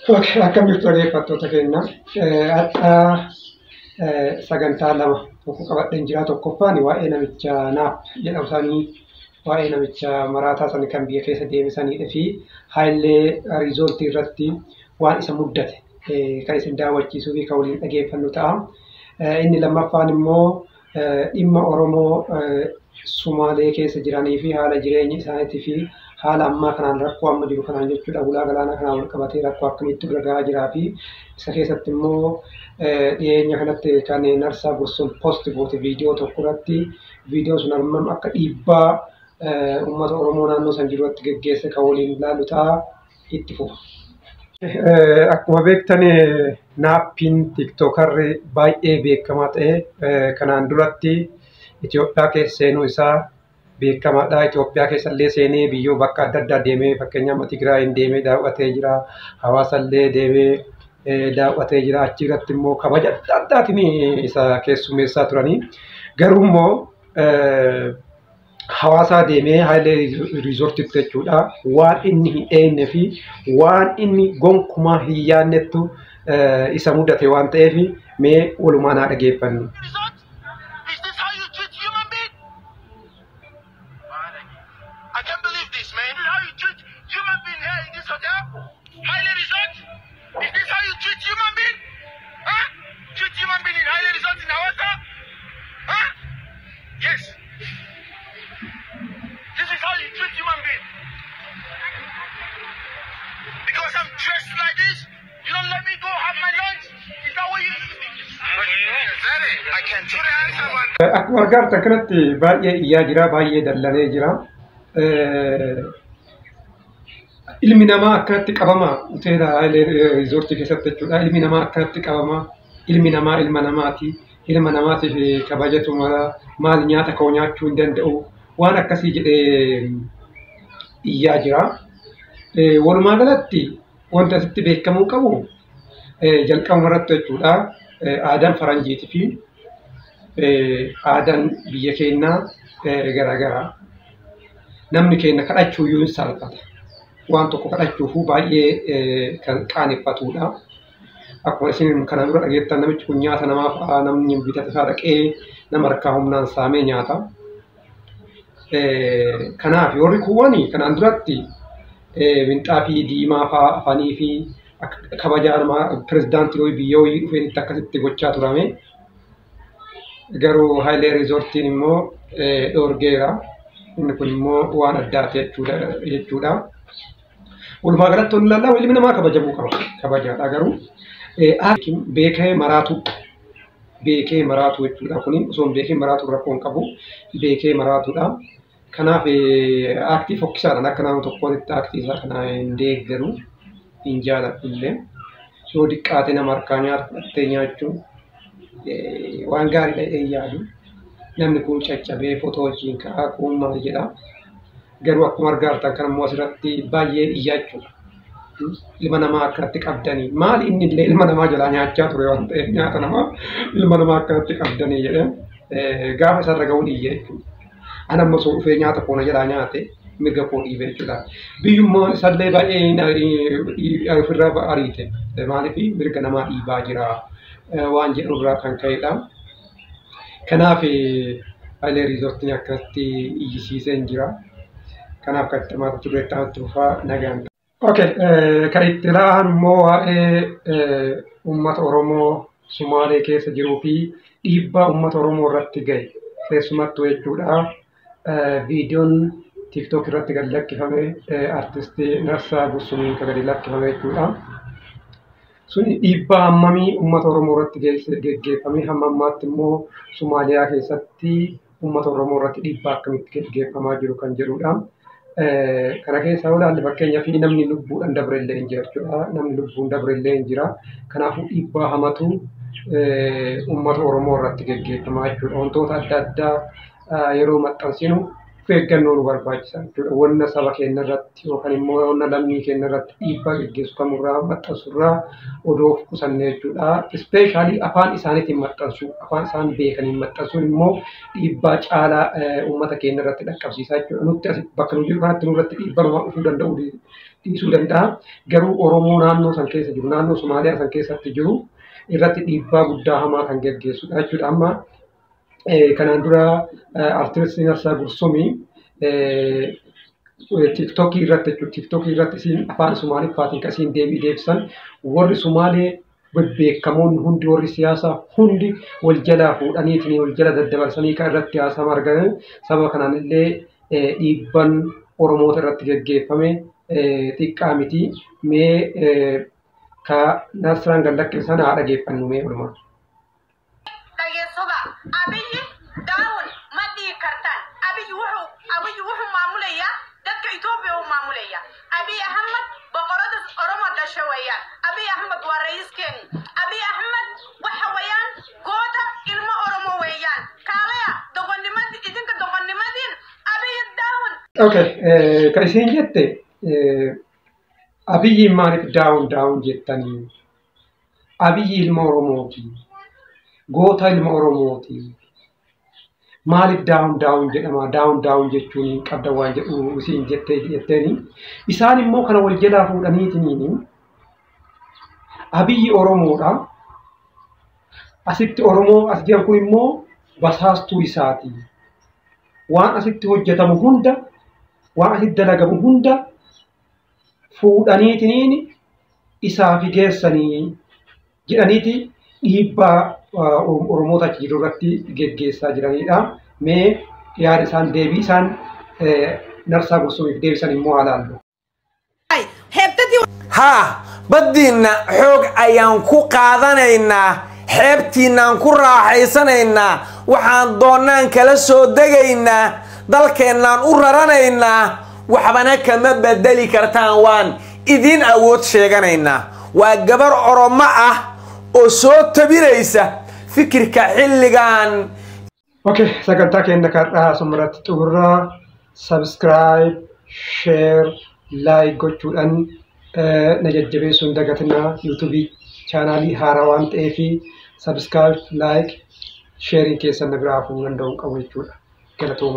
Okay, akkam jirtu dhaggeeffattoota keenya. Har'a sagantaa lama tokko qabadheen jira. Tokkoffaan waa'ee namicha naaf jedhamu isaanii waa'ee namicha maraataa sana kan biyya keessa deebisanii fi Hayilee Riizoortii irratti waan isa muddate kan isin daawwachiisuu fi kan waliin dhageeffannu ta'a. Inni lammaffaan immoo dhimma Oromoo Sumaalee keessa jiranii fi haala jireenya isaaniitii fi haala ammaa kanaan rakkoo amma jiru kanaan jechuudha ulaa galaanaa kanaan wal qabatee rakkoo akkamitti bira gahaa jiraa fi isa keessatti immoo dhiyeenya kanatti kan Narsaa Gursum post goote viidiyoo tokko irratti viidiyoon sun hammam akka dhiibbaa uummata Oromoo naannoo san jiru irratti geggeesse kan waliin ilaallu ta'a itti fufa. Akkuma beektan naappiin tiktookarri baay'ee beekamaa ta'e kanaan duratti Itoophiyaa keessa seenuu isaa beekamaadha. Itoophiyaa keessa illee seenee biyyoo bakka adda addaa deemee fakkeenyaaf Tigraayin deemee daawwatee jira. Hawaasa illee deemee daawwatee jira. Achi irratti immoo kabaja adda addaatiin isa keessummeessaa turanii. Garuu immoo hawaasaa deemee Hayilee Riizoortitti jechuudha. Waan inni hin eegne fi waan inni gonkumaa hin yaadnettu isa mudate waan ta'eef mee walumaan haa dhageeffannu. Resort? Is this how you treat human being? I can't believe this, man. This is how you treat human being here in this hotel? Haile Resort? Is this how you treat human being? Huh? Treat human being in Haile Resort in Hawassa? Huh? Yes. This is how you treat human being. Because I'm dressed like this, you don't let me go have my lunch? Is that what you... I can't take it anymore. Akkuma argaa kanatti baay'ee iyyaa jira, baay'ee dallanee jira. Ilmi namaa akkanatti qabama hoteela Hayilee Riizoortii keessatti jechuudha. Ilmi namaa akkanatti qabama. Ilmi namaa ilma namaati. Ilma namaatiif kabajatu mala maal nyaata koo nyaachuu hin danda'u. Waan akkasii jedhee iyyaa jira. Walumaa galatti wanti asitti beekamuu qabu jalqabuma irratti jechuudha. Aadaan faranjiitii fi aadaan biyya keenyaa garaagara. Namni keenya kadhachuu iyyuu hin salphata. Waan tokko kadhachuufuu baay'ee kan qaaneffatudha. Akkuma isin kana dura dhageettan namichi kun nyaata namaa fa'aa namni bitate isaa dhaqee nama harkaa humnaan saamee nyaata. Kanaaf warri kuuwwan kanaan duratti minxaafii diimaa fa'aa afanii fi kabajaa namaa pirezidaantii wayii biyya wayii dhufeetitti akkasitti gochaa turame. Garuu Hayilee Riizoortiin immoo dhoorgeera. Inni kun immoo waan addaati jechuudha. Walumaa galatti wanni ilaallaa ilmi namaa kabajamuu qaba. Kabajaadha garuu beekee maraatu beekee maraatu jechuudha. Kuni osoo hin beekin maraatu rakkoo hin qabu. Beekee maraatudha. Kanaaf aaktii fokkisaadhaan akka nama tokkootti aaktii isaa kana hin deeggaru hin jaaladhu illee. Yoo diqqaate nama harkaa nyaata fudhattee nyaachuun waan gaariidha jedhee hin yaadu. Namni kun caccabee footoo wajjin ka'aa kun maal jedha. Garuu akkuma argaa jirtan kan immoo asirratti baay'ee iyyaa jechuudha. Ilma namaa akkanatti qabdanii maal inni illee ilma namaa jalaa nyaachaa ture waan ta'eef nyaata namaa ilma namaa akkanatti qabdanii jedhee gaafa isarra ga'uun iyya jechuudha. Ana amma osoo dhufee nyaata koo na jalaa nyaate mirga koo dhiibe jechuudha. Biyyummaan isallee baay'ee ofirraa ariite. Maaliif mirga namaa dhiibaa jira waan jedhu irraa kan ka'edha. Kanaaf Hayilee Riizoortiin akkanatti iyyisiisee hin jira. Kanaaf kan itti hirmaatu turre itti fufaa nagaan. Okay, kan itti ilaalan immoo waa'ee uummata Oromoo Sumaalee keessa jiruu fi dhiibbaa uummata Oromoo irratti gahe keessumattuu jechuudha. Viidiyoon TikTok irratti gadi lakkifame artistii Narsaa Gursumiin kan gadi lakkifame jechuudha. Suni dhiibbaa hammamii uummata Oromoo irratti geggeeffame hamma ammaatti immoo Somaaliyaa keessatti uummata Oromoo irratti dhiibbaa akkamitti geggeeffamaa jiru kan jedhudha. Kana keessaa yoo ilaalle fakkeenyaaf namni lubbuudhaan dabre illee hin jira jechuudha. Namni lubbuun dabre illee hin jira. Kanaafuu dhiibbaa hamatu uummata Oromoo irratti geggeeffamaa jechuudha. Wantoota adda addaa yeroo maxxansinu Of eeggannoo nu barbaachisa jechuudha. Wanna saba keenya irratti yookaan immoo wanna lammii keenya irratti dhiibbaa geggeessu kamurraa maxxansurraa odoo of qusanne jechuudha. Especially afaan isaaniitiin maxxansu, afaan isaan beekaniin maxxansuun immoo dhiibbaa caalaa uummata keenya irratti dhaqqabsiisaa jechuudha. Nutti as bakka nu jiru kanatti nurratti dhiibbaa numaa dhufuu danda'u dhiisuu danda'a. Garuu Oromoo naannoo san keessa jiru, naannoo Somaaliyaa san keessatti jiru irratti dhiibbaa guddaa hamaa kan geggeessudha jechuudha. Amma kanaan dura artiristii Narsaa Gursumii TikTokii irratti jechuudha. TikTokii irratti isiin afaan Sumaaliffaatiin kan isiin deebii deebisan warri Sumaalee bebbeekamoonni hundi, warri siyaasaa hundi wal jalaa fuudhaniitiin wal jala daddabarsanii kan irratti haasama argaman. Sababa kanaan illee dhiibban Oromoota irratti geggeeffame xiqqaa miti. Mee ka Nasraan gallaqqe sana haa dhageeffannu mee walumaa. Dhageessuga Abiyyi down ma dhihi kartaan. Abiy wuxuu maamulayaa dadka Ethiopia uu maamulaya. Abiy Ahmed boqorada Oromo dhasha weeyaan. Abiy Ahmed waa ra'iiskeeni. Abiy Ahmed waxa weeyaan goota ilmo Oromo weeyaan. Kaalaya doqonnimadi, idinka doqonnimadiin, Abiy down. Okay, kan isiin jette Abiyyiin maaliif down down jettanii? Abiyyi ilma Oromooti. Goota ilma Oromooti. Maaliif down down jedhama? Down down jechuun hin qabda waan jedhu isiin jettee jetteeni. Isaan immoo kana wal jalaa fuudhaniitiniin Abiyyi Oromoodha. Asitti Oromoo as jiran kun immoo basaastuu isaati. Waan asitti hojjetamu hunda, waan asitti dalagamu hunda fuudhaniitiniin isaaf geessanii jedhaniiti dhiibbaa Oromoota achi jiru irratti geggeessaa jiranidha. Mee yaada isaan, deebii isaan Narsaa Gursumiif deebisan immoo haa laallu. Heebtadii. Haa, baddiinna xoog ayaan ku qaadanaynaa, xeebtiinnaan ku raaxaysanaynaa, waxaan doonnaan kala soo degaynaa, dalkeennaan u raranaynaa, waxbana kama bedeli kartaan, waan idiin awood sheeganaynaa. Waa gabar Oromo ah oo soo tabinaysa fikirka xilligan. Okay, sagantaa keenya har'aa asumarratti xumurraa. Subscribe, share, like gochuudhaan na jajjabeessuun dagatinaa. YouTubeii channelii haaraa waan ta'eef subscribe, like, sharein keessan na biraa hafuu danda'u qabu jechuudha. Galatooma.